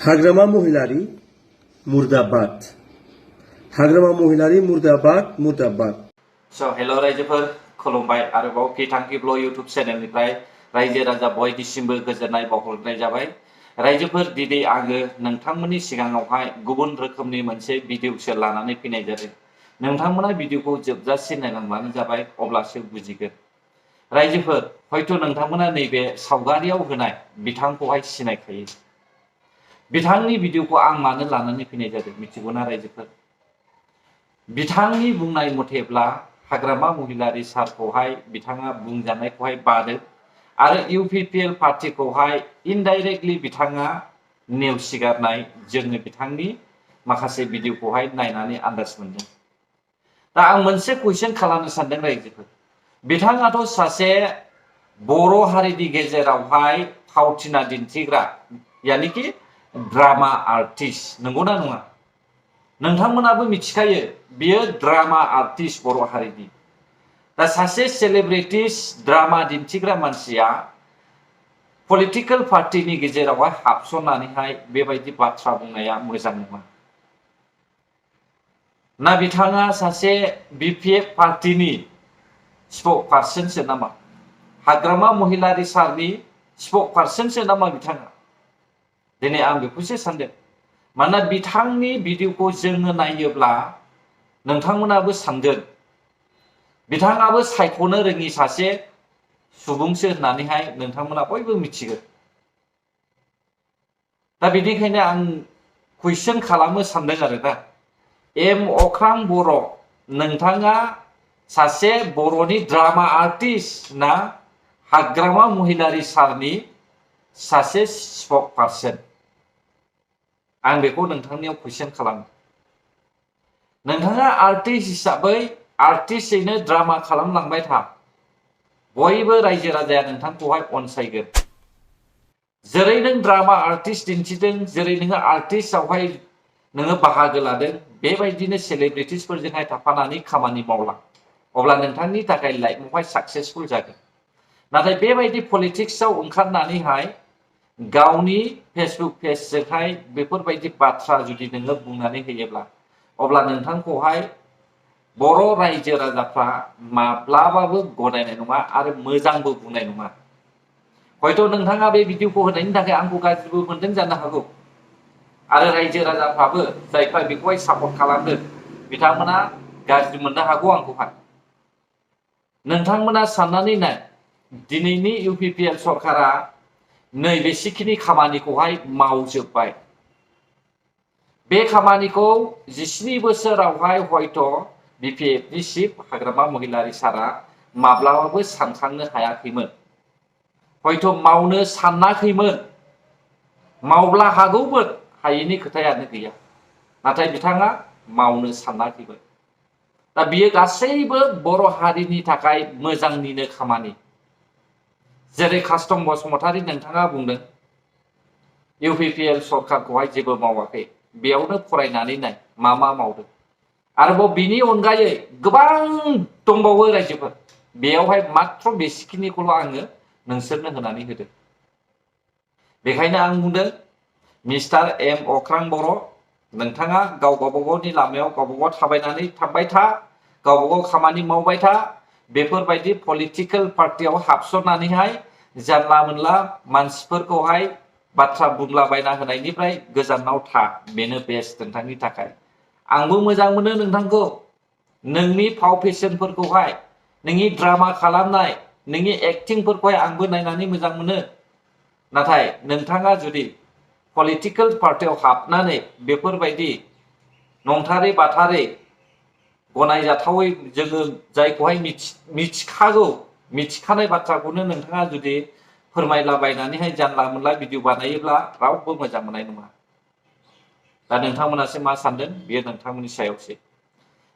हाग्रामा महिलारी मुर्दाबाद हाग्रामा महिलारी मुर्दाबाद मुर्दाबाद। हेल' रायजोफोर खुलुमबाय आरोबाव किटांकि ब्लग इउटुब चेनेलनिफ्राय रायजो राजा बयनिसिमबो गोजोननाय बावहरनाय जाबाय। रायजोफोर दिनै आङो नोंथांमोननि सिगाङावहाय गुबुन रोखोमनि मोनसे भिडिअसो लानानै फैनाय जादों। नोंथांमोना भिडिअखौ जोबजासिम नायलांबानो जाबाय, अब्लासो बुजिगोन। रायजोफोर हयथ' नोंथांमोना नैबे सावगारियाव होनाय बिथांखौहाय सिनायखायो। बिथांनि भिडिअखौ आं मानो लानानै फैनाय जादों मिथिगौना रायजोफोर? बिथांनि बुंनाय मथेब्ला हाग्रामा महिलारी सारखौहाय बिथाङा बुंजानायखौहाय बादों आरो इउपिपिएल पार्टिखौहाय इनडाइरेक्टलि बिथाङा नेवसिगारनाय जोङो बिथांनि माखासे भिडिअखौहाय नायनानै आन्दाज मोनदों। दा आं मोनसे कुइसन खालामनो सानदों रायजोफोर, बिथाङाथ' सासे बर' हारिनि गेजेरावहाय फावथिना दिन्थिग्रा यानिकि ड्रामा आर्टिस्ट, नंगौना नङा? नोंथांमोनाबो मिथिखायो बियो ड्रामा आर्टिस्ट बर' हारिनि। दा सासे सेलिब्रिटिस ड्रामा दिन्थिग्रा मानसिया पलिटिकल पार्टिनि गेजेरावहाय हाबसननानैहाय बेबायदि बाथ्रा बुंनाया मोजां नङा। ना बिथाङा सासे बिपिएफ पार्टिनि स्पोक पार्सनसो नामा? हाग्रामा महिलारी सारनि स्पोक पार्सनसो नामा बिथाङा? दिनै आं बेखौसो सानदों। मानोना बिथांनि भिडिअखौ जोङो नायोब्ला नोंथांमोनाबो सानगोन बिथाङाबो सायख'नो रोङि सासे सुबुंसो होननानैहाय नोंथांमोना बयबो मिथिगोन। दा बेनिखायनो आं कुइसन खालामनो सानदों आरोना, एम अख्रां बर', नोंथाङा सासे बर'नि ड्रामा आर्टिस्ट ना हाग्रामा महिलारी सारनि सासे स्पोक पार्सन? आं बेखौ नोंथांनियाव कुइसन खालामो। नोंथाङा आर्टिस्ट हिसाबै आर्टिस्टैनो ड्रामा खालामलांबाय था, बयबो रायजो राजाया नोंथांखौहाय अनसायगोन। जेरै नों ड्रामा आर्टिस्ट दिन्थिदों, जेरै नोङो आर्टिस्टआवहाय नोङो बाहागो लादों, बेबायदिनो सेलिब्रिटिसफोरजोंहाय थाफानानै खामानि मावलां, अब्ला नोंथांनि थाखाय लाइफआवहाय साक्सेसफुल जागोन। नाथाय बेबायदि पलिटिक्सआव ओंखारनानैहाय गावनि फेसबुक पेजजोंहाय बेफोरबायदि बाथ्रा जुदि नोङो बुंनानै होयोब्ला, अब्ला नोंथांखौहाय बर' रायजो राजाफ्रा माब्लाबाबो गनायनाय नङा आरो मोजांबो बुंनाय नङा। हयथ' नोंथाङा बे भिडिअखौ होनायनि थाखाय आंखौ गाज्रिबो मोनदों जानो हागौ, आरो रायजो राजाफ्राबो जायफ्रा बेखौहाय सापर्ट खालामदों बिथांमोना गाज्रि मोननो हागौ आंखौहाय। नोंथांमोना साननानै नाय, दिनैनि इउपिपिएल सरकारा नैबेसेखिनि खामानिखौहाय मावजोब्बाय। बे खामानिखौ 17 बोसोरावहाय हयथ' बिपिएफनि चिफ हाग्रामा महिलारी सारा माब्लाबाबो सानखांनो हायाखैमोन, हयथ' मावनो सानाखैमोन, मावब्ला हागौमोन, हायैनि खोथायानो गैया। नाथाय बिथाङा मावनो सानाखैमोन। दा बियो गासैबो बर' हारिनि थाखाय मोजांनिनो खामानि। जेरै कास्टम बसुमतारी नोंथाङा बुंदों इउपिपिएल सरकारखौहाय जेबो मावाखै, बेयावनो फरायनानै नाय मा मा मावदों। आरोबाव बिनि अनगायै गोबां दंबावो रायजोफोर, बेयावहाय माथ्र बेसेखिनिखौल' आङो नोंसोरनो होनानै होदों। बेखायनो आं बुंदों, मिस्टार एम अख्रां बर', नोंथाङा गावबागावनि लामायाव गावबागाव थाबायनानै थांबाय था, गावबागाव खामानि मावबाय था। बेफोरबायदि पलिटिकेल पार्टियाव हाबसननानैहाय जानला मोनला मानसिफोरखौहाय बाथ्रा बुंलाबायना होनायनिफ्राय गोजानाव था, बेनो बेस्ट नोंथांनि थाखाय। आंबो मोजां मोनो नोंथांखौ, नोंनि फाव फेशनफोरखौहाय, नोंनि ड्रामा खालामनाय, नोंनि एक्टिंफोरखौहाय आंबो नायनानै मोजां मोनो। नाथाय नोंथाङा जुदि पलिटिकेल पार्टियाव हाबनानै बेफोरबायदि नंथारै बाथारै गनायजाथावै, जोङो जायखौहाय मिथिखागौ, मिथिखानाय बाथ्राखौनो नोंथाङा जुदि फोरमायलाबायनानैहाय जानला मोनला भिडिअ बानायोब्ला रावबो मोजां मोननाय नङा। दा नोंथांमोनासो मा सानदों, बेयो नोंथांमोननि सायावसो।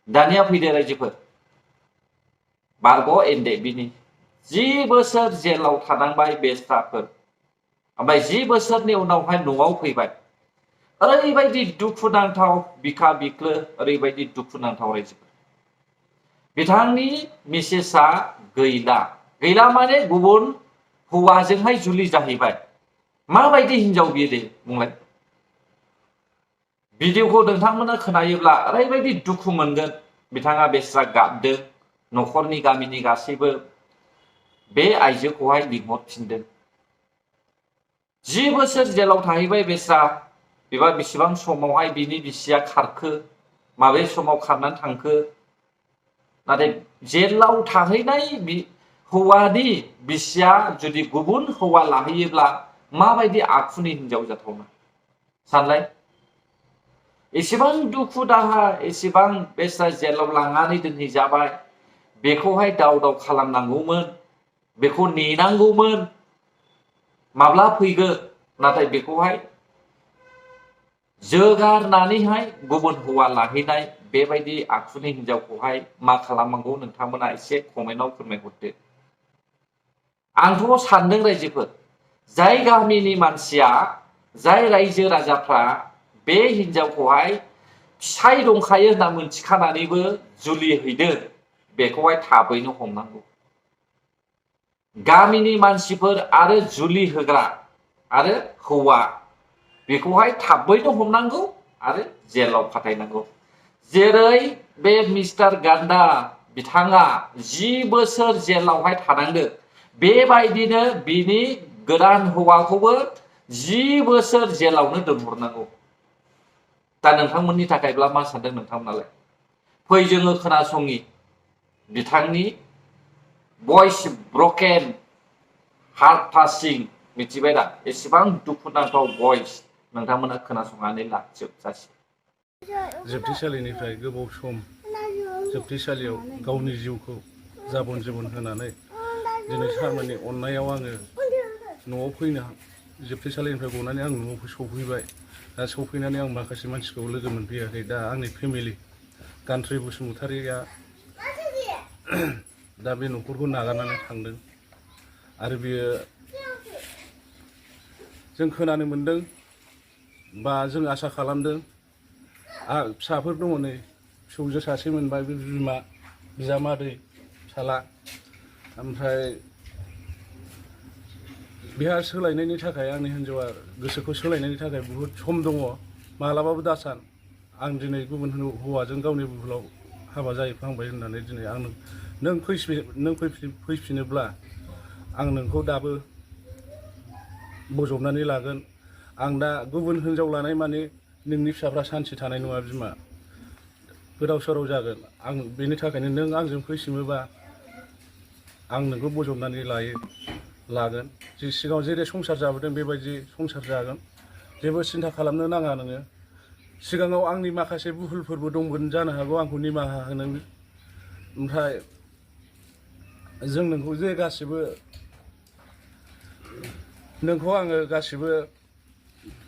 दानिया फैदो रायजोफोर, बारग' एन्डे बिनि 10 बोसोर जेलाव थानांबाय बे स्टाफफोर, ओमफ्राय 10 बोसोरनि उनावहाय न'आव फैबाय। ओरैबायदि दुखुनांथाव बिखा बिख्लो, ओरैबायदि दुखुनांथाव रायजोफोर। बिथांनि मिसेसआ गैला माने गुबुन हौवाजोंहाय जुलि जाहैबाय। माबायदि हिनजाव बियो दे बुंलाय? भिडिअखौ नोंथांमोना खोनायोब्ला ओरैबायदि दुखु मोनगोन बिथाङा बेस्रा गाबदों न'खरनि गामिनि गासैबो बे आइजोखौहाय लिंहरफिनदों 10 बोसोर जेलाव थाहैबाय बेस्रा बेबा बेसेबां समावहाय बिनि बिसिया खारखो माबे समाव खारनानै थांखो नाथाय जेलाव थाहैनाय हौवानि बिसिया जुदि गुबुन हौवा लाहैयोब्ला माबायदि आखुनि हिनजाव जाथावना सानलाय एसेबां दुखु दाहा एसेबां बेस्रा जेलाव लांनानै दोनहैजाबाय बेखौहाय दाव दाव खालामनांगौमोन बेखौ नेनांगौमोन माब्ला फैगोन नाथाय बेखौहाय जोगारनानैहाय गुबुन हौवा लाहैनाय बेबायदि आखुनि हिनजावखौहाय मा खालामनांगौ नोंथांमोना एसे कमेन्टआव फोरमायहरदो आंथ' सानदों रायजोफोर जाय गामिनि मानसिया जाय रायजो राजाफ्रा बे हिनजावखौहाय फिसाय दंखायो होनना मोनथिखानानैबो जुलि हैदों बेखौहाय थाबैनो हमनांगौ गामिनि मानसिफोर आरो जुलि होग्रा आरो हौवा बेखौहाय थाबैनो हमनांगौ आरो जेलाव फाथायनांगौ जेरै बे मिस्टार गान्दा बिथाङा 10 बोसोर जेलावहाय थानांदों बेबायदिनो बिनि गोदान हौवाखौबो 10 बोसोर जेलावनो दोनहरनांगौ दा नोंथांमोननि थाखायब्ला मा सानदों नोंथांमोनालाय फै जोङो खोनासङि बिथांनि भइस ब्रकेन हार्ट टाचिं मिथिबाय दा एसेबां दुखुनांथाव भइस नोंथांमोना खोनासंनानै ला जोबजासिम जोबथेसालिनिफ्राय गोबाव सम जोबथेसालियाव गावनि जिउखौ जाबन जुबन होनानै दिनै सारमोननि अननायाव आङो न'आव फैनो जोबथेसालिनिफ्राय गनानै आं न'आव सफैबाय दा सफैनानै आं माखासे मानसिखौ लोगो मोनफैयाखै दा आंनि फेमिलि गान्थ्रि बसुमतारिया दा बे न'खरखौ नागारनानै थांदों आरो बियो जों खोनानो मोनदों बा जों आसा खालामदों फिसाफोर दङ नै फिसौजो सासे मोनबाय बे बिमा बिजामादै फिसाला ओमफ्राय बिहा सोलायनायनि थाखाय आंनि हिन्जावा गोसोखौ सोलायनायनि थाखाय बुहुद सम दङ मालाबाबो दासान आं दिनै गुबुन हौवाजों गावनि बुहुलाव हाबा जाहैफ्लांबाय होननानै दिनै आं नों फैफिनोब्ला आं नोंखौ दाबो बजबनानै लागोन आं दा गुबुन हिन्जाव लानाय माने नोंनि फिसाफ्रा सान्थि थानाय नङा बिमा गोदाव सोराव जागोन आं बेनि थाखायनो नों आंजों फैफिनोबा आं नोंखौ बजबनानै लागोन जे सिगाङाव जेरै संसार जाबोदों बेबायदि संसार जागोन जेबो सिन्था खालामनो नाङा नोङो सिगाङाव आंनि माखासे भुलफोरबो दंमोन जानो हागौ आंखौ निमाहा होनो ओमफ्राय जों नोंखौ जे गासिबो नोंखौ आङो गासिबो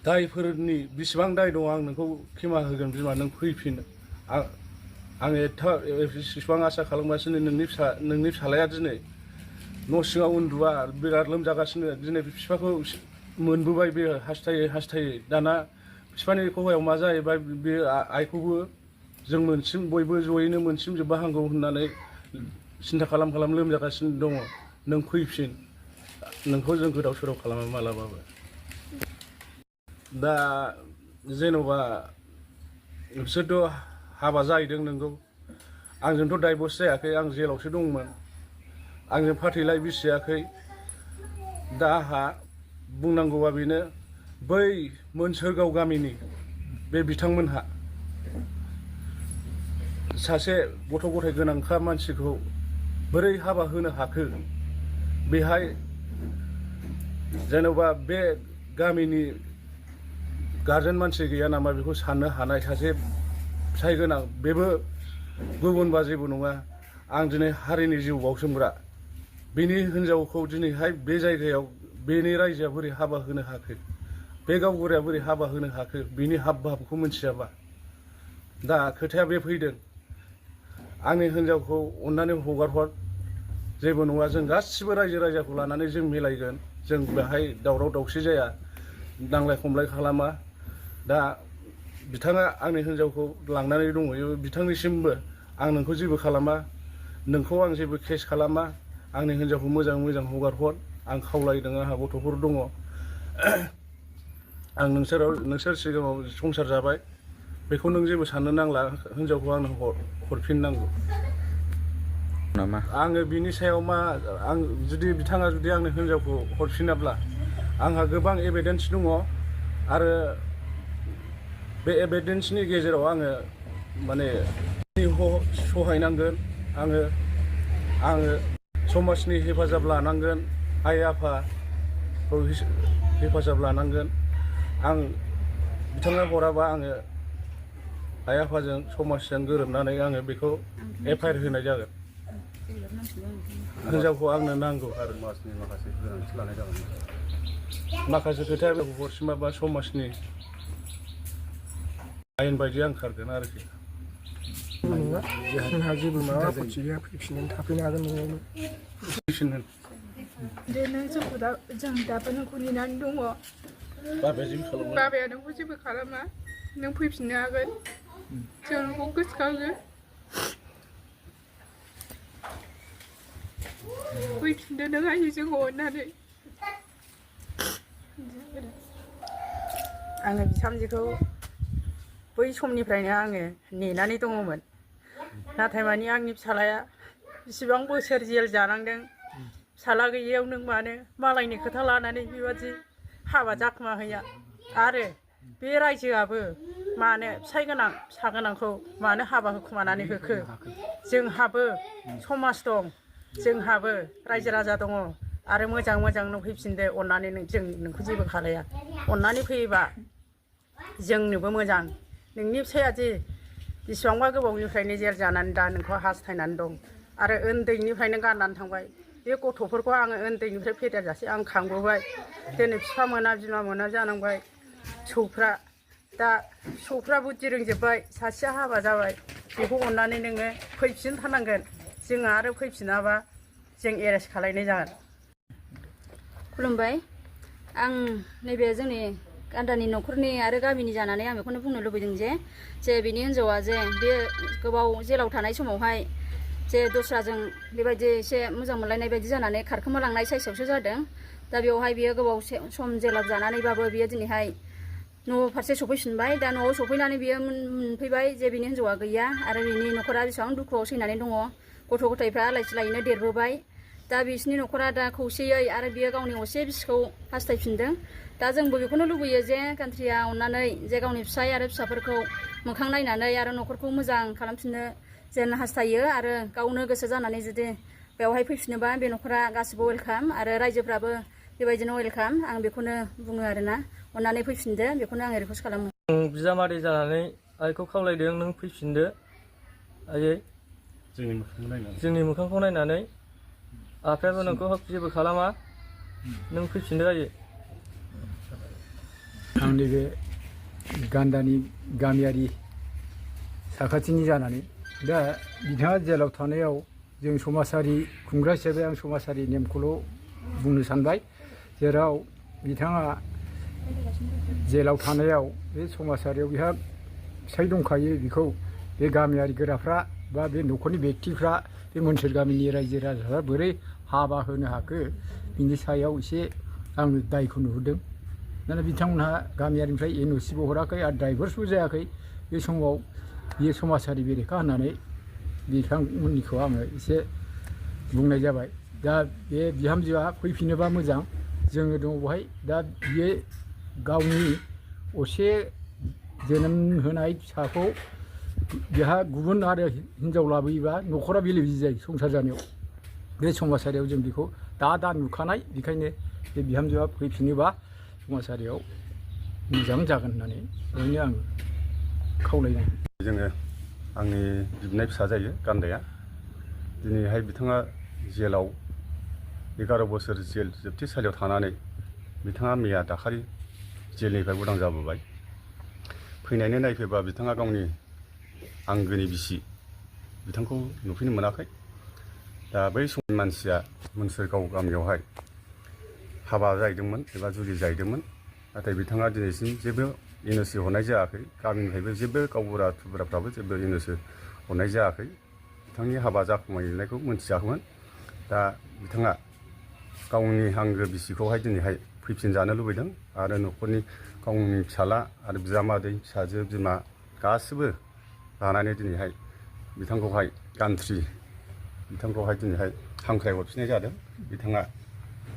दायफोरनि बिसिबां दाय दं आं नोंखौ खेमा होगोन बिमा नों फैफिन आं एसेबां आसा खालामगासिनो नोंनि फिसालाया दिनै न' सिङाव उन्दुआ बिराद लोमजागासिनो दिनै बिफाखौ मोनबोबाय बे हास्थायै दाना बिफानि खहायाव मा जाहैबाय बे आइखौबो जों बयबो जयैनो मोनसिमजोबबा हामगौ होननानै सिन्था खालाम लोमजागासिनो दङ नों फैफिन नोंखौ जों गोदाव सोराव खालामा मालाबाबो दा जेन'बा बिसोरथ' हाबा जाहैदों नोंगौ आंजोंथ' डाइभर्स जायाखै आं जेलावसो दंमोन आंजों फाथैलाय बिसियाखै दा आंहा बुंनांगौआ बेनो बै मोनसोरगाव गामिनि बे बिथांमोनहा सासे गथ' गथाय गोनांखा मानसिखौ बोरै हाबा होनो हाखो बेहाय जेन'बा बे गामिनि गारजेन मानसि गैया नामा बेखौ साननो हानाय सासे फिसाय गोनां बेबो गुबुनबा जेबो नङा आं दिनै हारिनि जिउ बाउसोमग्रा बेनि हिन्जावखौ दिनैहाय बे जायगायाव बेनि रायजोआ बोरै हाबा होनो हाखो बे गावबुराया बोरै हाबा होनो हाखो बिनि हाब भाबखौ मिथियाबा दा खोथाया बे फैदों आंनि हिन्जावखौ अननानै हगारहर जेबो नङा जों गासिबो रायजो राजाखौ लानानै जों मिलायगोन जों बेहाय दावराव दावसि जाया नांलाय खमलाय खालामा दा बिथाङा आंनि हिन्जावखौ लांनानै दंहैयो बिथांनिसिमबो आं नोंखौ जेबो खालामा नोंखौ आं जेबो केस खालामा आंनि हिन्जावखौ मोजां हगारहर आं खावलायदों आंहा गथ'फोर दङ आं नोंसोर सिगाङाव संसार जाबाय बेखौ नों जेबो साननो नांला हिनजावखौ आंनो हरफिननांगौ नामा आङो बिनि सायाव मा आं जुदि बिथाङा जुदि आंनो हिनजावखौ हरफिनाब्ला आंहा गोबां एभिडेन्स दङ आरो बे एभिडेन्सनि गेजेराव आङो माने सहायनांगोन आङो समाजनि हेफाजाब लानांगोन आइ आफाखौ हेफाजाब लानांगोन आं बिथाङा हराबा आङो आइ आफाजों समाजजों गोरोबनानै आङो बेखौ एफआइआर होनाय जागोन हिनजावखौ आंनो नांगौ आरो समाजनि माखासे गोनांथि लानाय जागोन माखासे खोथाया बेखौ हरसिमाबा समाजनि आयेन बायदि आं खारगोन आरोखि नङा जोंहा जेबो माबा आपत्ति गैया फैफिननानै थाफैनो हागोन न'आवनो फैफिननो दे नों जोंखौ जों दाबो नोंखौ नेनानै दङ बाबाया जेबो खालामा बाबाया नोंखौ जेबो खालामा नों फैफिननो हागोन जों नोंखौ गोसोखाङो फैफिनदो नों आयै जोंखौ अननानै आङो बिहामजोखौ बै समनिफ्रायनो आङो नेनानै दङमोन नाथाय मानि आंनि फिसालाया बिसिबां बोसोर जेल जानांदों फिसाला गैयैयाव नों मानो मालायनि खोथा लानानै बेबादि हाबा जाखोमाहैया आरो बे रायजोआबो मानो फिसाइ गोनां फिसा गोनांखौ मानो हाबा होखुमानानै होखो जोंहाबो समाज दं जोंहाबो रायजो राजा दङ आरो मोजां मोजां नों फैफिनदो अननानै जों नोंखौ जेबो खालाया अननानै फैयोबा जोंनोबो मोजां नोंनि फिसाया दि बेसेबांबा गोबावनिफ्रायनो जेल जानानै दा नोंखौ हास्थायनानै दं आरो उन्दैनिफ्रायनो गारनानै थांबाय बे गथ'फोरखौ आङो उन्दैनिफ्राय फेदेरजासे आं खांबोबाय दिनै बिफा मोना बिमा मोना जानांबाय फिसौफ्रा बुद्धि रोंजोब्बाय सासेया हाबा जाबाय बेखौ अननानै नोङो फैफिनथारनांगोन जोङो आरो फैफिनाबा जों एरेस्ट खालायनाय जागोन खुलुमबाय आं नैबे जोंनि गान्दानि न'खरनि आरो गामिनि जानानै आं बेखौनो बुंनो लुबैदों जे बिनि हिन्जावा जे बे गोबाव जेलाव थानाय समावहाय जे दस्राजों बेबायदि एसे मोजां मोनलायनाय बायदि जानानै खारखोमालांनाय साइसआवसो जादों दा बेवहाय बियो गोबाव सम जेलाव जानानैबाबो बियो दिनैहाय न' फारसे सफैफिनबाय दा न'आव सफैनानै बियो मोनफैबाय जे बिनि हिन्जावा गैया आरो बिनि न'खरा बेसेबां दुखुआव सैनानै दङ गथ' गथायफ्रा आलाय सिलायैनो देरबोबाय दा बिसिनि न'खरा दा खौसेयै आरो बियो गावनि असे बिसिखौ हास्थायफिनदों दा जोंबो बेखौनो लुबैयो जे कान्ट्रिया अननानै जे गावनि फिसाय आरो फिसाफोरखौ मोखां नायनानै आरो न'खरखौ मोजां खालामफिननो जेन हास्थायो आरो गावनो गोसो जानानै जुदि बेवहाय फैफिनोबा बे न'खरा गासिबो वेलकाम आरो रायजोफ्राबो बेबायदिनो वेलकाम आं बेखौनो बुङो आरोना अननानै फैफिनदो बेखौनो आं रिकुवेस्ट खालामो बिजामादै जानानै आइखौ खावलायदों नों फैफिनदो आयै जोंनि मोखांखौ नायनानै आफायाबो नोंखौ जेबो खालामा नों फैफिनदो आयै आंनि बे गान्दानि गामियारि साखाथिनि जानानै दा बिथाङा जेलाव थानायाव जों समाजारि खुंग्रा हिसाबै आं समाजारि नेमखौल' बुंनो सानबाय जेराव बिथाङा जेलाव थानायाव बे समाजारियाव बिहा फिसाय दंखायो बेखौ बे गामियारि गोराफ्रा बा बे न'खरनि बेक्तिफ्रा बे मोनसोर गामिनि रायजो राजाफ्रा बोरै हाबा होनो हाखो बिनि सायाव एसे आङो दायखौ नुहुरदों दाना बिथांमोनहा गामियारिनिफ्राय एनअसिबो हराखै आरो डाइभर्सबो जायाखै बे समाव बियो समाजारि बेरेखा होननानै बिथांमोननिखौ आङो एसे बुंनाय जाबाय दा बे बिहामजोआ फैफिनोबा मोजां जोङो दङ बेवहाय दा बियो गावनि असे जोनोम होनाय फिसाखौ बेहा गुबुन आरो हिनजाव लाबोयोबा न'खरा बेले बेजे जायो संसार जानायाव बे समाजारियाव जों बेखौ दा नुखानाय बेखायनो बे बिहामजोआ फैफिनोबा समाजारियाव मोजां जागोन होननानै बेनो आं खावलायदों जोङो आंनि बिबनाय फिसा जायो गान्दाया दिनैहाय बिथाङा जेलाव 11 बोसोर जेल जोबथेसालियाव थानानै बिथाङा मैया दाखालि जेलनिफ्राय उदां जाबोबाय फैनायनि नायफैबा बिथाङा गावनि आंगोनि बिसि बिथांखौ नुफैनो मोनाखै दा बै समनि मानसिया मोनसोरगाव गामियावहाय हाबा जाहैदोंमोन एबा जुलि जाहैदोंमोन नाथाय बिथाङा दिनैसिम जेबो एनअसि हरनाय जायाखै गामिनिफ्रायबो जेबो गावबुरा थुबुराफ्राबो जेबो एनअसि हरनाय जायाखै बिथांनि हाबा जाखुमाहैनायखौ मोनथियाखैमोन दा बिथाङा गावनि आंगो बिसिखौहाय दिनैहाय फैफिनजानो लुबैदों आरो न'खरनि गावनि फिसाला आरो बिजामादै फिसाजो बिमा गासिबो लानानै दिनैहाय बिथांखौहाय गान्थ्रि बिथांखौहाय दिनैहाय हांख्राय हरफिननाय जादों। बिथाङा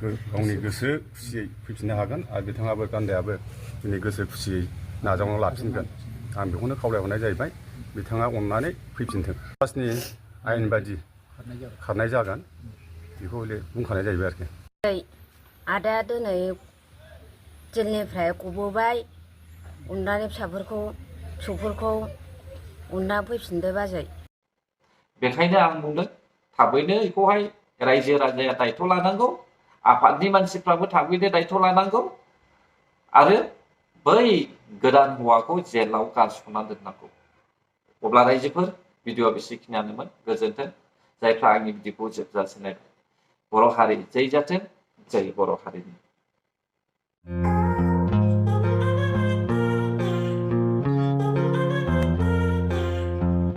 गावनि गोसो खुसियै फैफिननो हागोन आरो बिथाङाबो गान्दायाबो दिनै गोसो खुसियै नाजावना लाफिनगोन। आं बेखौनो खावलायहरनाय जाहैबाय बिथाङा अननानै फैफिनथों। समाजनि आयेन बायदि खारनाय जागोन बेखौ बुंखानाय जाहैबाय आरोखि। आदाया दिनै जेलनिफ्राय गबोबाय अननानै फिसौफोरखौ अनना फैफिनदो बाजै। बेखायनो आं बुंदों थाबैनो बेखौहाय रायजो राजाया दायथ' लानांगौ, आफादनि मानसिफ्राबो थाबैनो दायथ' लानांगौ आरो बै गोदान हौवाखौ जेलाव गारस'ना दोननांगौ। अब्ला रायजोफोर भिडिअ'आ बेसेखिनियानोमोन। गोजोन्थों। जायफ्रा आंनि भिडिअ'खौ जोबजासिम नायबाय। बर' हारि जै जाथों, जै बर' हारिनि।